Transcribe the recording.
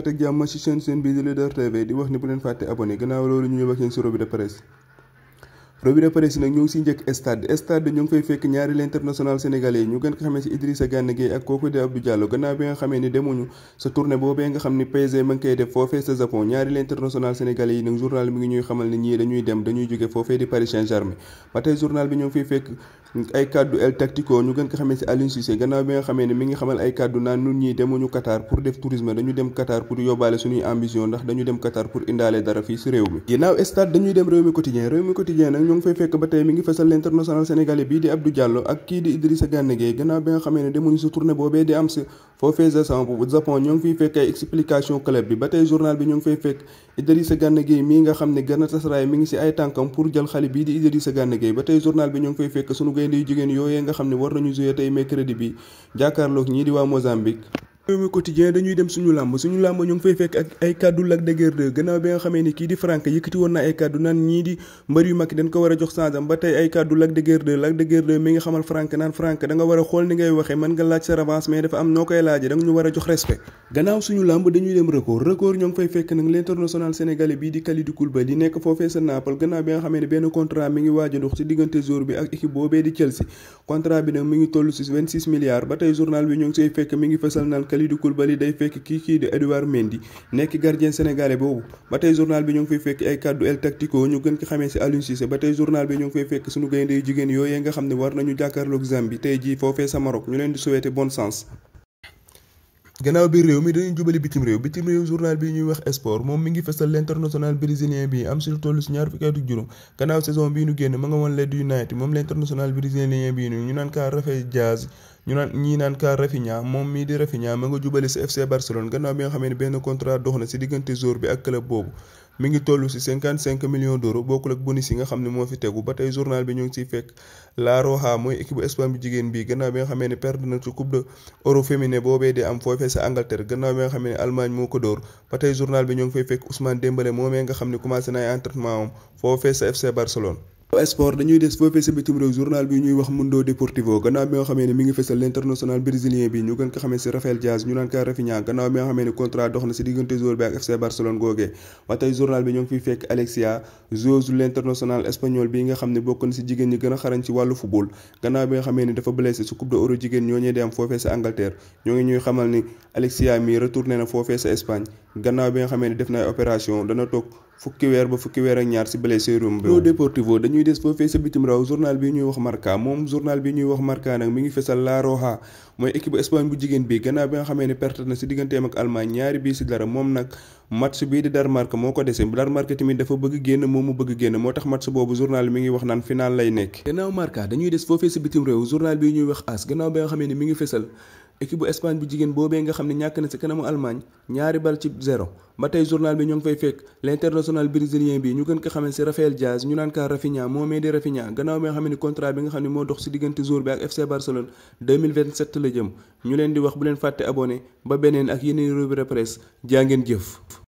dalaat ak jàmm ci seen bii di Leader TV di wax ni bu leen fàtte abonné gannaaw loolu ñu ñëw ak yéen ci revue de presse. Revue de presse nag ñoo ngi siy njëkk stade ñu ngi fay fekk ñaari l'international sénégalais ñu gën ko xamee ci Idrissa Gana Gueye ak kooku di Abdou Diallo gannaaw bi nga xamee ni demuñu sa tournée boobee nga xam ni PSG ma ngi koy def foofee sa Japon ñaari l'international sénégalais yi nag journal mi ngi ñuy xamal ni ñii dañuy jóge foofee di Paris Saint-Germain ba tey journal bi ñoo ngi fay fekk ay kaddu El Tactico ñu gën ko xamee ci Aliou Cissé gannaaw bi nga xamee ni mi ngi xamal ay kaddu naan nun ñii demuñu Qatar pour def tourisme dañu dem Qatar pour yóbbaale suñuy ambition ndax dañu dem Qatar pour indaale dara fii ci réew mi ginnaaw stade dañuy dem réew mi quotidien nag ñoo ngi fay fekk ba tey mi ngi fesal l'international sénégalais bii di Abdou Diallo ak kii di Idrissa Gana Gueye gannaaw bi nga xamee ne demuñu sa tournée boobee di am sa foofee Japon ñoo ngi fiy fekk ay explication club bi ba tey journal bi ñoo ngi fay fekk Idrissa Gana Gueye mii nga xam ne Galatasaray mi ngi ci ay tànkam pour jël xale bii di Idrissa Gana Gueye ba tey journal bi ñoo ngi fay fekk sunu gaynde yu jigéen yooyee nga xam ne war nañu jouer tey mercredi bi jàkkaarloog ñii di waa Mozambique. réew mi quotidien dañuy dem suñu làmb ñu ngi fay fekk ak ay kàddu Lac de Guiers 2 gannaaw bi nga xamee ni kii di Franc yëkkati woon na ay kàddu naan ñii di mbër yu mag dañ ko war a jox sansam ba tey ay kàddu Lac de Guiers 2 mi ngi xamal Franc naan Franc da nga war a xool ni ngay waxee mën nga laaj sa revanche mais dafa am noo koy laajee da nga ñu war a jox respect gannaaw suñu làmb dañuy dem record ñoo ngi fay fekk nag l'international sénégalais bii di Kalidou Koulibaly nekk foofee sa Naples gannaaw bi nga xamee ne benn contrat mi ngi waaj a dox ci diggante joueur bi ak équipe boobee di Chelsea contrat bi nag mi ngi toll ci 26 milliards ba tey journal bi ñoo ngi say fekk mi ngi fësal naan Kalidou Koulibaly day fekk kii di Edouard Mendy nekk gardien sénégalais boobu ba tey journal bi ñoo ngi fay fekk ay kaddu El Tactico ñu gën ko xamee ci Aliou Cissé ba tey journal bi ñoo ngi fay fekk suñu gaynde yu jigéen yooyee nga xam ne war nañu jàkkaarloog Zambie tey jii foofee sa Maroc ñu leen di souhaiter bonne chance. gannaaw biir réew mi dañuy jubali bitim réew journal bi ñuy wax sport moom mi ngi fesal l'international brésilien bi am si lu toll si ñaar fukki at ak juróom gannaaw saison bii nu génn ma nga woon Leeds United moom l'international brésilien bii ñu naan kaa Rafael Diaz ñii naan kaa Rafinha moom mii di Rafinha ma nga jubali si FC Barcelone gannaaw bi nga xamee ne benn contrat dox na si diggante joueur bi ak club boobu mi ngi toll ci 55 millions d'euros bokkul ak bonus yi nga xam ne moo fi tegu ba tey journal bi ñu ngi ciy fekk La Roja mooy équipe bu Espagne bu jigéen bi gannaaw bi nga xamee ne perdre na ci coupe d'Euro féminin boobee di am foofee sa Angleterre gannaaw bi nga xamee ne Allemagne moo ko dóor ba tey journal bi ñu ngi fay fekk Ousmane Dembélé moomee nga xam ne commencé na ay entraînement am foofee sa FC Barcelone. sport dañuy des foofee sa bitim réew journal bi ñuy wax Mundo Deportivo gannaaw bi nga xamee ne mi ngi fesal l'international brésilien bi ñu gën ko xamee ci Rafael Diaz ñu naan kaa Rafinha gannaaw bi nga xamee ne contrat dox na ci diggante joueur bi ak FC Barcelone googee ba tey journal bi ñoo ngi fiy fekk Alexia joueuse l'international espagnol bi nga xam ne bokk na ci jigéen ñi gën a xarañ ci wàllu football gannaaw bi nga xamee ne dafa blessé ci coupe d'Euro jigéen ñooñee di am foofee sa Angleterre ñoo ngi ñuy xamal ni Alexia mi retourné na foofee sa Espagne gannaaw bi nga xamee ne def na ay opération dana toog fukki weer ak ñaar ci blessure bi. Mundo Deportivo dañuy des foofee sa bitim raw journal bi ñuy wax Marca moom journal bi ñuy wax Marca nag mi ngi fesal La Roja mooy équipe Espagne bu jigéen bi gannaaw bi nga xamee ne perte na ci digganteem ak Allemagne ñaari bii ci dara moom nag match bii di Danemark moo ko dese Danemark tamit dafa bëgg génn moom mu bëgg génn moo tax match boobu journal mi ngi wax naan final lay nekk. gannaaw Marca dañuy des foofee sa bitim réew journal bi ñuy wax AS gannaaw bi nga xamee ne mi ngi fesal équipe bu Espagne bu jigéen boobee nga xam ne ñàkk na ci kanamu Allemagne ñaari bal ci 0 ba tey journal bi ñoo ngi fay fekk l'international brésilien bi ñu gën ko xamee ci Rafael Diaz ñu naan kaa Rafinha moomee di Rafinha gannaaw bi nga xam ne contrat bi nga xam ne moo dox ci diggante joueur bi ak FC Barcelone 2027 la jëm ñu leen di wax bu leen fàtte abonné ba beneen ak yeneen revue de presse jaa ngeen jëf.